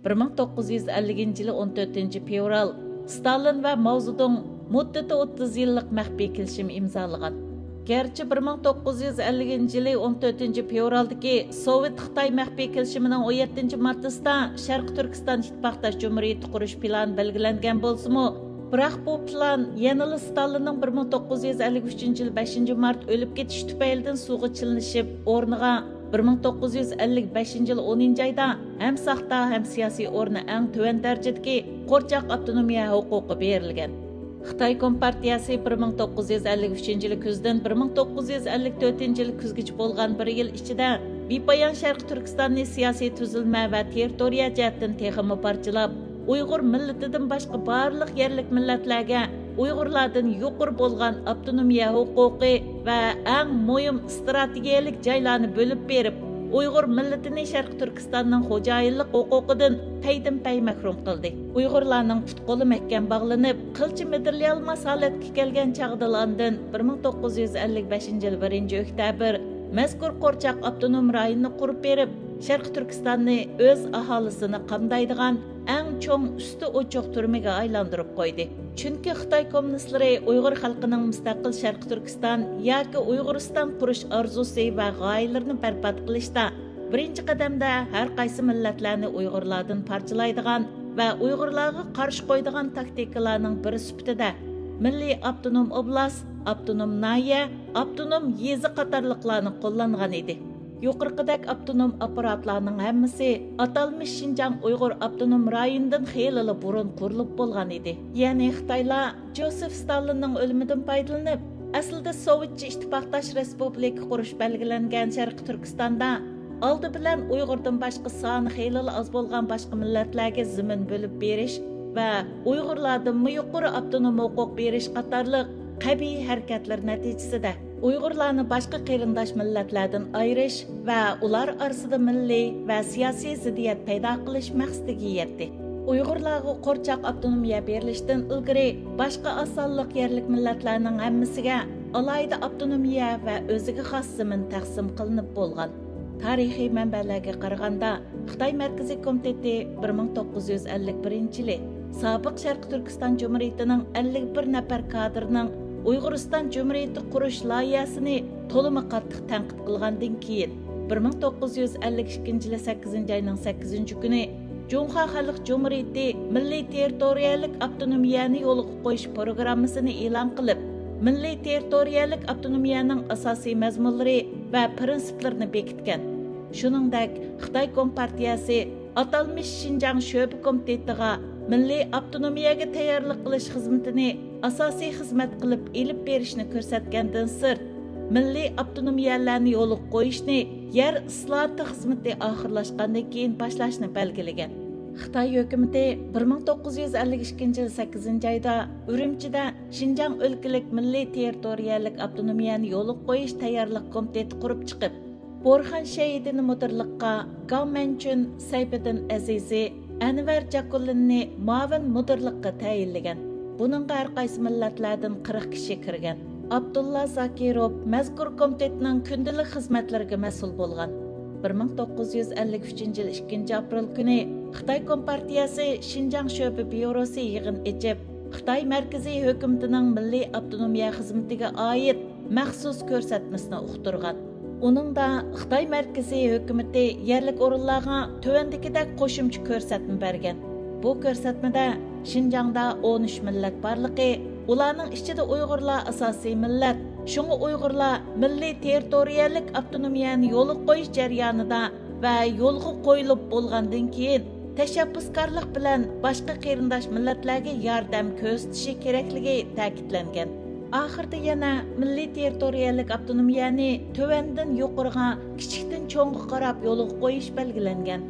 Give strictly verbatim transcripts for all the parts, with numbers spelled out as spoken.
بىر مىڭ توققۇز يۈز ئەللىكىنچى يىلى ئون تۆتىنچى فېۋرال، ستالىن ۋە ماۋزېدۇڭ مۇددىتى ئوتتۇز يىللىق مەخپىي كېلىشىم ئىمزالىغان. گەرچە بىر مىڭ توققۇز يۈز ئەللىكىنچى يىلى ئون تۆتىنچى فېۋرالدىكى سوۋېت خىتاي مەخپىي كېلىشىمىنىڭ ئون يەتتىنچى ماددىسىدا شەرقىي تۈركىستان ئىتتىپاقداش جۇمھۇرىيىتى قۇرۇش پىلانى بەلگىلەنگەن بولسىمۇ، بىراق بۇ پىلان يەنىلا ستالىننىڭ بىر مىڭ توققۇز يۈز ئەللىك ئۈچىنچى يىل بەشىنچى مارت ئۆلۈپ كېتىشى تۈپەيلىدىن سۇغا چىلىنىشىپ، ئورنىغا بىر مىڭ توققۇز يۈز ئەللىك بەشىنچى يىل ئونىنچى ئايدا ھەم ساختا، ھەم سىياسىي ئورنى ئەڭ تۆۋەن دەرىجىدىكى قورچاق ئاپتونومىيە ھوقۇقى بېرىلگەن. خىتاي كومپارتىيەسى بىر مىڭ توققۇز يۈز ئەللىك ئۈچىنچى يىلى كۈزدىن بىر مىڭ توققۇز يۈز ئەللىك تۆتىنچى يىلى كۈزگىچە بولغان بىر يىل ئىچىدە بىپايان شەرقىي تۈركىستاننى سىياسىي تۈزۈلمە ۋە تېررىتورىيە جەھەتتىن تېخىمۇ پارچىلاپ، ئۇيغۇر مىللىتىدىن باشقا بارلىق يەرلىك مىللەتلەرگە ئۇيغۇرلاردىن يۇقىرى بولغان ئاپتونومىيە ھوقۇقى ۋە ئەڭ مۇھىم ئىستراتېگىيەلىك جايلارنى بۆلۈپ بېرىپ، ئۇيغۇر مىللىتىنى شەرقىي تۈركىستاننىڭ خوجايىنلىق ھوقۇقىدىن پەيدىنپەي مەھرۇم قىلدى. ئۇيغۇرلارنىڭ پۇت-قولى مەھكەم باغلىنىپ، قىلچە مىدىرلىيالماس ھالەتكە كەلگەن چاغدىلا ئاندىن بىر مىڭ توققۇز يۈز ئەللىك بەشىنچى يىل بىرىنچى ئۆكتەبىر مەزكۇر قورچاق ئاپتونوم رايونىنى قۇرۇپ بېرىپ، شەرقىي تۈركىستاننى ئۆز ئاھالىسىنى قامدايدىغان ئەڭ چوڭ ئۈستى ئوچۇق تۈرمىگە ئايلاندۇرۇپ قويدى. چۈنكى خىتاي كوممۇنىستلىرى ئۇيغۇر خەلقىنىڭ مۇستەقىل شەرقىي تۈركىستان ياكى ئۇيغۇرىستان قۇرۇش ئارزۇسى ۋە غايىلىرىنى بەربات قىلىشتا بىرىنچى قەدەمدە ھەر قايسى مىللەتلەرنى ئۇيغۇرلاردىن پارچىلايدىغان ۋە ئۇيغۇرلارغا قارشى قويىدىغان تاكتىكىلارنىڭ بىرى سۈپىتىدە مىللىي ئاپتونوم ئوبلاست، ئاپتونوم ناھىيە، ئاپتونوم يېزا قاتارلىقلارنى قوللانغان ئىدى. يۇقىرىقىدەك ئاپتونوم ئاپپاراتلارنىڭ ھەممىسى ئاتالمىش شىنجاڭ ئۇيغۇر ئاپتونوم رايونىدىن خېلىلا بۇرۇن قۇرۇلۇپ بولغان ئىدى. يەنى خىتايلار جوزېف ستالىننىڭ ئۆلۈمىدىن پايدىلىنىپ، ئەسلىدە سوۋېتچە ئىتتىپاقداش رېسپۇبلىكا قۇرۇش بەلگىلەنگەن شەرقىي تۈركىستاندا ئالدى بىلەن ئۇيغۇردىن باشقا سانى خېلىلا ئاز بولغان باشقا مىللەتلەرگە زېمىن بۆلۈپ بېرىش ۋە ئۇيغۇرلاردىنمۇ يۇقىرى ئاپتونوم ھوقۇق بېرىش قاتارلىق قەبىھ ھەرىكەتلىرى نەتىجىسىدە، ئۇيغۇرلارنى باشقا قېرىنداش مىللەتلەردىن ئايرىش ۋە ئۇلار ئارىسىدا مىللىي ۋە سىياسىي زىددىيەت پەيدا قىلىش مەقسىتىگە يەتتى. ئۇيغۇرلارغا قورچاق ئاپتونومىيە بېرىلىشتىن ئىلگىرى، باشقا ئاز سانلىق يەرلىك مىللەتلەرنىڭ ھەممىسىگە ئالاھىدە ئاپتونومىيە ۋە ئۆزىگە خاس زېمىن تەقسىم قىلىنىپ بولغان. تارىخىي مەنبەلەرگە قارىغاندا، خىتاي مەركىزىي كومىتېتى بىر مىڭ توققۇز يۈز ئەللىك بىرىنچى يىلى سابىق شەرقىي تۈركىستان جۇمھۇرىيىتىنىڭ ئەللىك بىر نەپەر كادىرىنىڭ ئۇيغۇرىستان جۇمھۇرىيىتى قۇرۇش لايىھەسىنى تولىمۇ قاتتىق تەنقىد قىلغاندىن كېيىن، بىر مىڭ توققۇز يۈز ئەللىك ئىككىنچى يىلى سەككىزىنچى ئاينىڭ سەككىزىنچى كۈنى جۇڭخۇا خەلق جۇمھۇرىيىتى مىللىي تېررىتورىيەلىك ئاپتونومىيەنى يولغا قويۇش پروگراممىسىنى ئېلان قىلىپ، مىللىي تېررىتورىيەلىك ئاپتونومىيەنىڭ ئاساسىي مەزمۇنلىرى ۋە پىرىنسىپلىرىنى بېكىتكەن. شۇنىڭدەك، خىتاي كومپارتىيەسى ئاتالمىش شىنجاڭ شۆبە كومىتېتىغا مىللىي ئاپتونومىيەگە تەييارلىق قىلىش خىزمىتىنى ئاساسىي خىزمەت قىلىپ ئېلىپ بېرىشنى كۆرسەتكەندىن سىرت، مىللىي ئاپتونومىيەلەرنى يولغا قويۇشنى يەر ئىسلاھاتى خىزمىتى ئاخىرلاشقاندىن كېيىن باشلاشنى بەلگىلىگەن. خىتاي ھۆكۈمىتى بىر مىڭ توققۇز يۈز ئەللىك ئىككىنچى يىل سەككىزىنچى ئايدا ئۈرۈمچىدە شىنجاڭ ئۆلكىلىك مىللىي تېررىتورىيەلىك ئاپتونومىيەنى يولغا قويۇش تەييارلىق كومىتېتى قۇرۇپ چىقىپ، بورخان شەيدىنى مۇدىرلىققا، گاۋ مەنچۈن، سەيپىدىن ئەزىزى، ئەنۋەر جاكۇلىننى مۇئاۋىن مۇدىرلىققا تەيىنلىگەن. بۇنىڭغا ھەر قايسى مىللەتلەردىن قىرىق كىشى كىرگەن. ئابدۇللا زاكىروف مەزكۇر كومىتېتنىڭ كۈندىلىك خىزمەتلىرىگە مەسئۇل بولغان. بىر مىڭ توققۇز يۈز ئەللىك ئۈچىنچى يىل ئىككىنچى ئاپرېل كۈنى خىتاي كومپارتىيەسى شىنجاڭ شۆبە بيۇروسى يىغىن ئېچىپ، خىتاي مەركىزىي ھۆكۈمىتىنىڭ مىللىي ئاپتونومىيە خىزمىتىگە ئائىت مەخسۇس كۆرسەتمىسىنى ئۇقتۇرغان. ئۇنىڭدا خىتاي مەركىزىي ھۆكۈمىتى يەرلىك ئورۇنلارغا تۆۋەندىكىدەك قوشۇمچە كۆرسەتمە بەرگەن. بۇ كۆرسەتمىدە شىنجاڭدا ئون ئۈچ مىللەت بارلىقى، ئۇلارنىڭ ئىچىدە ئۇيغۇرلار ئاساسىي مىللەت، شۇڭا ئۇيغۇرلار مىللىي تېررىتورىيەلىك ئاپتونومىيەنى يولغا قويۇش جەريانىدا ۋە يولغا قويۇلۇپ بولغاندىن كېيىن تەشەببۇسكارلىق بىلەن باشقا قېرىنداش مىللەتلەرگە ياردەم كۆرسىتىشى كېرەكلىكى تەكىتلەنگەن. ئاخىرىدا يەنە مىللىي تېررىتورىيەلىك ئاپتونومىيەنى تۆۋەندىن يۇقىرىغا، كىچىكتىن چوڭغا قاراپ يولغا قويۇش بەلگىلەنگەن.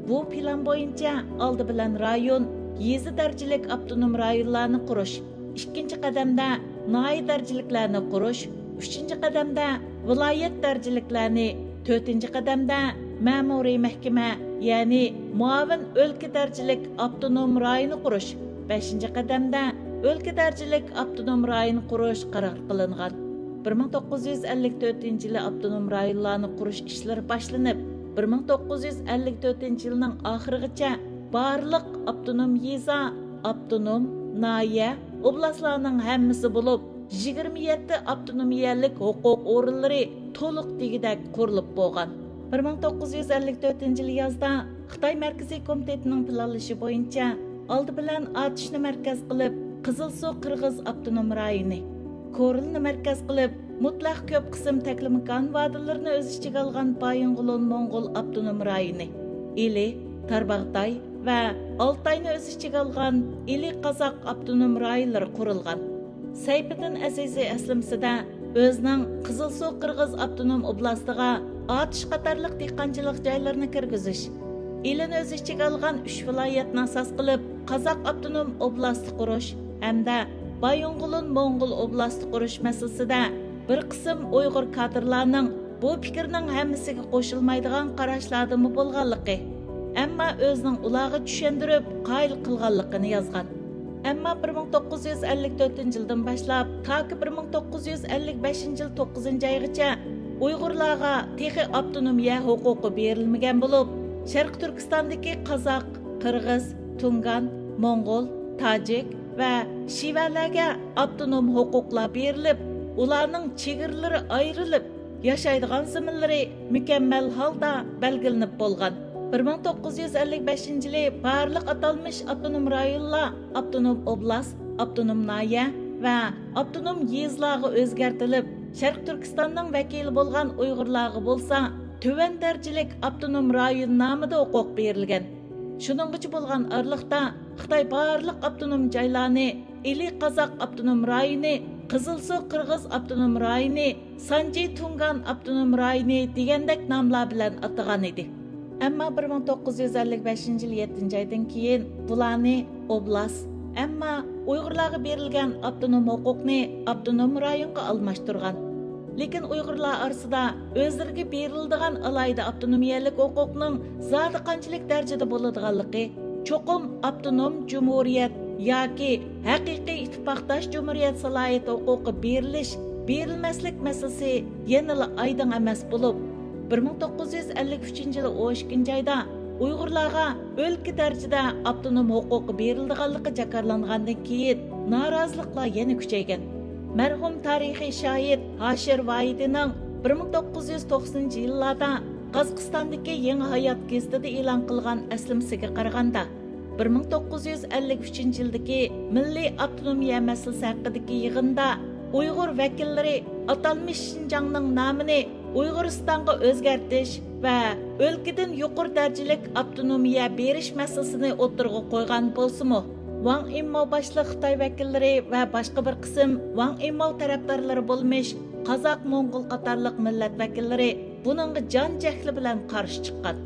بۇ پىلان بويىچە ئالدى بىلەن رايون، يېزا دەرىجىلىك ئاپتونوم رايونلارنى قۇرۇش، ئىككىنچى قەدەمدە ناھىيە دەرىجىلىكلەرنى قۇرۇش، ئۈچىنچى قەدەمدە ۋىلايەت دەرىجىلىكلەرنى، تۆتىنچى قەدەمدە مەمۇرىي مەھكىمە، يەنى مۇئاۋىن ئۆلكە دەرىجىلىك ئاپتونوم رايونى قۇرۇش، بەشىنچى قەدەمدە ئۆلكە دەرىجىلىك ئاپتونوم رايون قۇرۇش قارار قىلىنغان. بىر مىڭ توققۇز يۈز ئەللىك تۆتىنچى يىلى ئاپتونوم رايونلارنى قۇرۇش ئىشلىرى باشلىنىپ، بىر مىڭ توققۇز يۈز ئەللىك تۆتىنچى يىلنىڭ ئاخىرىغىچە بارلىق ئاپتونوم يېزا، ئاپتونوم، ناھىيە، ئوبلاستلارنىڭ ھەممىسى بولۇپ، يىگىرمە يەتتە ئاپتونومىيەلىك ھوقۇق ئورۇنلىرى تولۇق دېگۈدەك قۇرۇلۇپ بولغان. بىر مىڭ توققۇز يۈز ئەللىك تۆتىنچى يىلى يازدا خىتاي مەركىزىي كومىتېتىنىڭ پىلانلىشى بويىچە، ئالدى بىلەن ئاتۇشنى مەركەز قىلىپ، قىزىلسۇ قىرغىز ئاپتونوم رايونى، كورلىنى مەركەز قىلىپ، مۇتلەق كۆپ قىسىم تەكلىماكان ۋادىلىرىنى ئۆز ئىچىگە ئالغان بايىنغولىن موڭغۇل ئاپتونوم رايونى، ئىلى، تارباغاتاي ۋە ئالتاينى ئۆز ئىچىگە ئالغان ئىلى قازاق ئاپتونوم رايونلىرى قۇرۇلغان. سەيپىدىن ئەزىزى ئەسلىمىسىدە ئۆزىنىڭ قىزىلسۇ قىرغىز ئاپتونوم ئوبلاستىغا ئاتۇش قاتارلىق دېھقانچىلىق جايلىرىنى كىرگۈزۈش، ئىلىنى ئۆز ئىچىگە ئالغان ئۈچ ۋىلايەتنى ئاساس قىلىپ، قازاق ئاپتونوم ئوبلاستى قۇرۇش ھەمدە بايىنغولىن موڭغۇل ئوبلاستى قۇرۇش مەسىلىسىدە بىر قىسىم ئۇيغۇر كادىرلارنىڭ بۇ پىكىرنىڭ ھەممىسىگە قوشۇلمايدىغان قاراشلاردىمۇ بولغانلىقى، ئەمما ئۆزىنىڭ ئۇلارغا چۈشەندۈرۈپ قايىل قىلغانلىقىنى يازغان. ئەمما بىر مىڭ توققۇز يۈز ئەللىك تۆتىنچى يىلدىن باشلاپ تاكى بىر مىڭ توققۇز يۈز ئەللىك بەشىنچى يىل توققۇزىنچى ئايغىچە ئۇيغۇرلارغا تېخى ئاپتونومىيە ھوقۇقى بېرىلمىگەن بولۇپ، شەرقىي تۈركىستاندىكى قازاق، قىرغىز، تۇڭگان، موڭغۇل، تاجىك ۋە شىۋەلەرگە ئاپتونوم ھوقۇقلار بېرىلىپ، ئۇلارنىڭ چېگرىلىرى ئايرىلىپ، ياشايدىغان زېمىنلىرى مۇكەممەل ھالدا بەلگىلىنىپ بولغان. بىر مىڭ توققۇز يۈز ئەللىك بەشىنچى يىلى بارلىق ئاتالمىش ئاپتونوم رايونلار ئاپتونوم ئوبلاست، ئاپتونوم ناھىيە ۋە ئاپتونوم يېزىلارغا ئۆزگەرتىلىپ، شەرقىي تۈركىستاننىڭ ۋەكىلى بولغان ئۇيغۇرلارغا بولسا تۆۋەن دەرىجىلىك ئاپتونوم رايون نامىدا ھوقۇق بېرىلگەن. شۇنىڭغىچە بولغان ئارىلىقتا خىتاي بارلىق ئاپتونوم جايلارنى ئىلى قازاق ئاپتونوم رايونى، قىزىلسۇ قىرغىز ئاپتونوم رايونى، سانجى تۇڭگان ئاپتونوم رايونى دېگەندەك ناملار بىلەن ئاتىغان ئىدى. ئەمما بىر مىڭ توققۇز يۈز ئەللىك بەشىنچى يىل يەتتىنچى ئايدىن كېيىن بۇلارنى ئوبلاست، ئەمما ئۇيغۇرلارغا بېرىلگەن ئاپتونوم ھوقۇقنى ئاپتونوم رايونغا ئالماشتۇرغان. لېكىن ئۇيغۇرلار ئارىسىدا ئۆزلىرىگە بېرىلىدىغان ئالاھىدە ئاپتونومىيەلىك ھوقۇقنىڭ زادى قانچىلىك دەرىجىدە بولىدىغانلىقى، چوقۇم ئاپتونوم جۇمھۇرىيەت ياكى ھەقىقىي ئىتتىپاقداش جۇمھۇرىيەت سالاھىيەت ھوقۇقى بېرىلىش، بېرىلمەسلىك مەسىلىسى يەنىلا ئايدىڭ ئەمەس بولۇپ، بىر مىڭ توققۇز يۈز ئەللىك ئۈچىنچى يىلى ئون ئىككىنچى ئايدا ئۇيغۇرلارغا ئۆلكە دەرىجىدە ئاپتونوم ھوقۇقى بېرىلىدىغانلىقى جاكارلانغاندىن كېيىن، نارازىلىقلار يەنە كۈچەيگەن. مەرھۇم تارىخىي شاھىت ھاشىر ۋاھىدىنىڭ بىر مىڭ توققۇز يۈز توقسىنىنچى يىللاردا قازاقىستاندىكى يېڭى ھايات گېزىتىدە ئېلان قىلغان ئەسلىمىسىگە قارىغاندا، بىر مىڭ توققۇز يۈز ئەللىك ئۈچىنچى يىلدىكى مىللىي ئاپتونومىيە مەسىلىسى ھەققىدىكى يىغىندا ئۇيغۇر ۋەكىللىرى ئاتالمىش شىنجاڭنىڭ نامىنى ئۇيغۇرىستانغا ئۆزگەرتىش ۋە ئۆلكىدىن يۇقىرى دەرىجىلىك ئاپتونومىيە بېرىش مەسىلىسىنى ئوتتۇرىغا قويغان بولسىمۇ، ۋاڭ ئىمماۋ باشلىق خىتاي ۋەكىللىرى ۋە باشقا بىر قىسىم ۋاڭ ئىمماۋ تەرەپدارلىرى بولمىش قازاق، موڭغۇل قاتارلىق مىللەت ۋەكىللىرى بۇنىڭغا جان جەھلى بىلەن قارشى چىققان.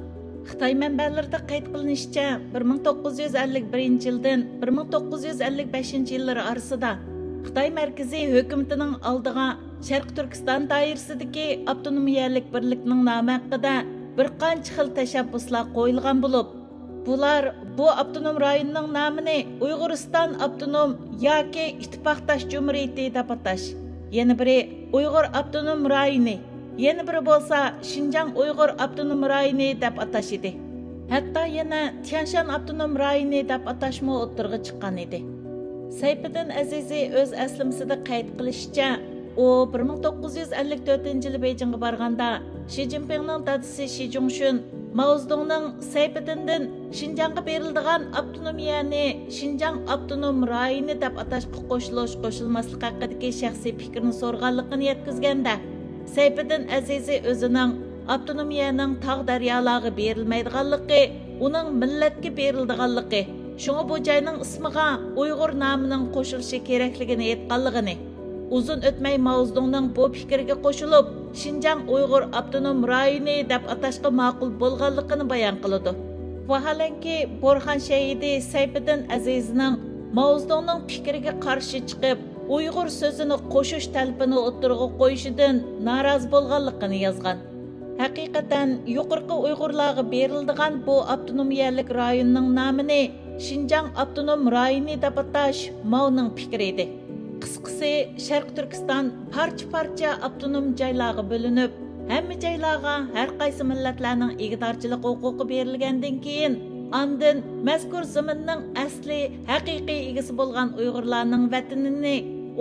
خىتاي مەنبەلىرىدە قەيت قىلىنىشىچە، بىر مىڭ توققۇز يۈز ئەللىك بىرىنچى يىلدىن بىر مىڭ توققۇز يۈز ئەللىك بەشىنچى يىللىرى ئارىسىدا خىتاي مەركىزىي ھۆكۈمىتىنىڭ ئالدىغا شەرقىي تۈركىستان دائىرىسىدىكى ئاپتونومىيەلىك بىرلىكنىڭ نامى ھەققىدە بىر قانچە خىل تەشەببۇسلار قويۇلغان بولۇپ، بۇلار بۇ ئاپتونوم رايوننىڭ نامىنى ئۇيغۇرىستان ئاپتونوم ياكى ئىتتىپاقداش جۇمھۇرىيىتى دەپ ئاتاش، يەنە بىرى ئۇيغۇر ئاپتونوم رايونى، يەنە بىرى بولسا شىنجاڭ ئۇيغۇر ئاپتونوم رايونى دەپ ئاتاش ئىدى. ھەتتا يەنە تيەنشان ئاپتونوم رايونى دەپ ئاتاشمۇ ئوتتۇرىغا چىققان ئىدى. سەيپىدىن ئەزىزى ئۆز ئەسلىمىسىدە قەيت قىلىشىچە، ئۇ بىر مىڭ توققۇز يۈز ئەللىك تۆتىنچى يىلى بېيجىڭغا بارغاندا، شى جىنپىڭنىڭ دادىسى شى جۇڭشۈن ماۋزېدۇڭنىڭ سەيپىدىندىن شىنجاڭغا بېرىلىدىغان ئاپتونومىيەنى شىنجاڭ ئاپتونوم رايونى دەپ ئاتاشقا قوشۇلۇش، قوشۇلماسلىق ھەققىدىكى شەخسىي پىكرىنى سورىغانلىقىنى يەتكۈزگەندە، سەيپىدىن ئەزىزى ئۆزىنىڭ ئاپتونومىيەنىڭ تاغ دەريالارغا بېرىلمەيدىغانلىقى، ئۇنىڭ مىللەتكە بېرىلىدىغانلىقى، شۇڭا بۇ جاينىڭ ئىسمىغا ئۇيغۇر نامىنىڭ قوشۇلۇشى كېرەكلىكىنى ئېيتقانلىقىنى، ئۇزۇن ئۆتمەي ماۋزېدۇڭنىڭ بۇ پىكرىگە قوشۇلۇپ، شىنجاڭ ئۇيغۇر ئاپتونوم رايونى دەپ ئاتاشقا ماقۇل بولغانلىقىنى بايان قىلىدۇ. ۋاھالەنكى، بورخان شەھىدى سەيپىدىن ئەزىزنىڭ ماۋزېدۇڭنىڭ پىكرىگە قارشى چىقىپ، ئۇيغۇر سۆزىنى قوشۇش تەلىپىنى ئوتتۇرىغا قويۇشىدىن نارازى بولغانلىقىنى يازغان. ھەقىقەتەن، يۇقىرىقى ئۇيغۇرلارغا بېرىلىدىغان بۇ ئاپتونومىيەلىك رايوننىڭ نامىنى شىنجاڭ ئاپتونوم رايونى دەپ ئاتاش ماۋنىڭ پىكرى ئىدى. قىسقىسى، شەرقىي تۈركىستان پارچە-پارچە ئاپتونوم جايلارغا بۆلۈنۈپ، ھەممە جايلارغا ھەر قايسى مىللەتلەرنىڭ ئىگىدارچىلىق ھوقۇقى بېرىلگەندىن كېيىن، ئاندىن مەزكۇر زېمىننىڭ ئەسلى ھەقىقىي ئىگىسى بولغان ئۇيغۇرلارنىڭ ۋەتىنىنى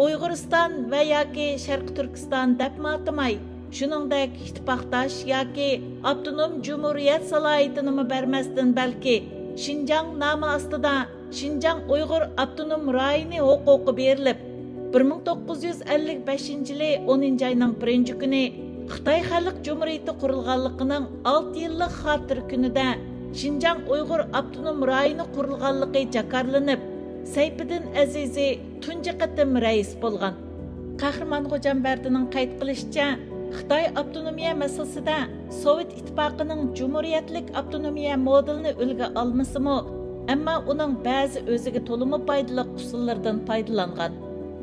ئۇيغۇرىستان ۋە ياكى شەرقىي تۈركىستان دەپمۇ ئاتىماي، شۇنىڭدەك ئىتتىپاقداش ياكى ئاپتونوم جۇمھۇرىيەت سالاھىيىتىنىمۇ بەرمەستىن، بەلكى شىنجاڭ نامى ئاستىدا شىنجاڭ ئۇيغۇر ئاپتونوم رايونى ھوقۇقى بېرىلىپ، بىر مىڭ توققۇز يۈز ئەللىك بەشىنچى يىلى ئونىنچى ئاينىڭ بىرىنچى كۈنى خىتاي خەلق جۇمھۇرىيىتى قۇرۇلغانلىقىنىڭ ئالتە يىللىق خاتىرە كۈنىدە شىنجاڭ ئۇيغۇر ئاپتونوم رايونى قۇرۇلغانلىقى جاكارلىنىپ، سەيپىدىن ئەزىزى تۇنجى قېتىم رەئىس بولغان. قەھرىمان خوجامبەردىنىڭ قەيت قىلىشىچە، خىتاي ئاپتونومىيە مەسىلىسىدە سوۋېت ئىتتىپاقىنىڭ جۇمھۇرىيەتلىك ئاپتونومىيە مودېلىنى ئۈلگە ئالمىسىمۇ، ئەمما ئۇنىڭ بەزى ئۆزىگە تولىمۇ پايدىلىق ئۇسۇللىرىدىن پايدىلانغان.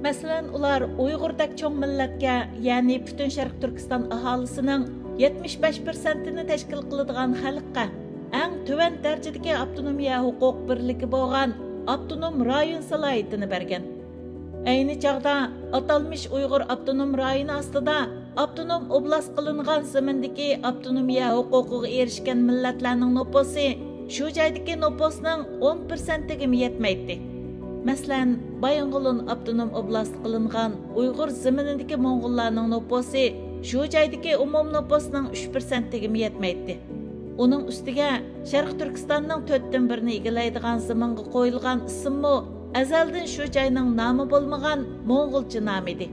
مەسىلەن، ئۇلار ئۇيغۇردەك چوڭ مىللەتكە، يەنى پۈتۈن شەرقىي تۈركىستان ئاھالىسىنىڭ يەتمىش بەش پىرسەنتىنى تەشكىل قىلىدىغان خەلققە ئەڭ تۆۋەن دەرىجىدىكى ئاپتونومىيە ھوقۇق بىرلىكى بولغان ئاپتونوم رايون سالاھىيىتىنى بەرگەن. ئەينى چاغدا ئاتالمىش ئۇيغۇر ئاپتونوم رايونى ئاستىدا ئاپتونوم ئوبلاست قىلىنغان زېمىندىكى ئاپتونومىيە ھوقۇقىغا ئېرىشكەن مىللەتلەرنىڭ نوپۇسى شۇ جايدىكى نوپۇسنىڭ ئون پىرسەنتىگىمۇ يەتمەيتتى. مەسىلەن، بايىنغولىن ئاپتونوم ئوبلاست قىلىنغان ئۇيغۇر زېمىنىدىكى موڭغۇللارنىڭ نوپۇسى شۇ جايدىكى ئومۇمىي نوپۇسنىڭ ئۈچ پىرسەنتىگىمۇ يەتمەيتتى. ئۇنىڭ ئۈستىگە، شەرقىي تۈركىستاننىڭ تۆتتىن بىرىنى ئىگىلەيدىغان زېمىنغا قويۇلغان ئىسىممۇ ئەزەلدىن شۇ جاينىڭ نامى بولمىغان موڭغۇلچە نامى ئىدى.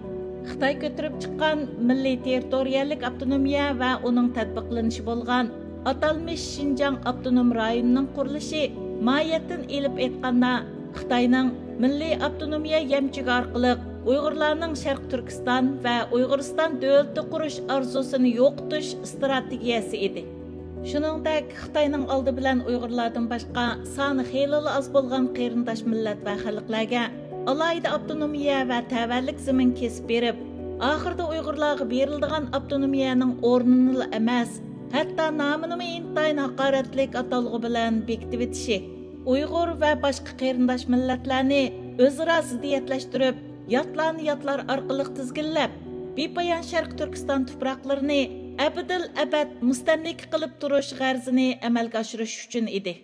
خىتاي كۆتۈرۈپ چىققان مىللىي تېررىتورىيەلىك ئاپتونومىيە ۋە ئۇنىڭ تەتبىقلىنىشى بولغان ئاتالمىش شىنجاڭ ئاپتونوم رايونىنىڭ قۇرۇلۇشى، ماھىيەتتىن ئېلىپ ئېيتقاندا، خىتاينىڭ مىللىي ئاپتونومىيە يەمچۈكى ئارقىلىق ئۇيغۇرلارنىڭ شەرقىي تۈركىستان ۋە ئۇيغۇرىستان دۆلىتى قۇرۇش ئارزۇسىنى يوقىتىش ئىستراتېگىيەسى ئىدى. شۇنىڭدەك، خىتاينىڭ ئالدى بىلەن ئۇيغۇرلاردىن باشقا سانى خېلىلا ئاز بولغان قېرىنداش مىللەت ۋە خەلقلەرگە ئالاھىدە ئاپتونومىيە ۋە تەۋەلىك زېمىن كېسىپ بېرىپ، ئاخىرىدا ئۇيغۇرلارغا بېرىلىدىغان ئاپتونومىيەنىڭ ئورنىنىلا ئەمەس، ھەتتا نامىنىمۇ ئىنتايىن ھاقارەتلىك ئاتالغۇ بىلەن بېكىتىۋېتىشى، ئۇيغۇر ۋە باشقا قېرىنداش مىللەتلەرنى ئۆزئارا زىددىيەتلەشتۈرۈپ، ياتلارنى ياتلار ئارقىلىق تىزگىنلەپ، بىپايان شەرقىي تۈركىستان تۇپراقلىرىنى ئەبەدىل ئەبەد مۇستەملىكە قىلىپ تۇرۇش غەرىزىنى ئەمەلگە ئاشۇرۇش ئۈچۈن ئىدى.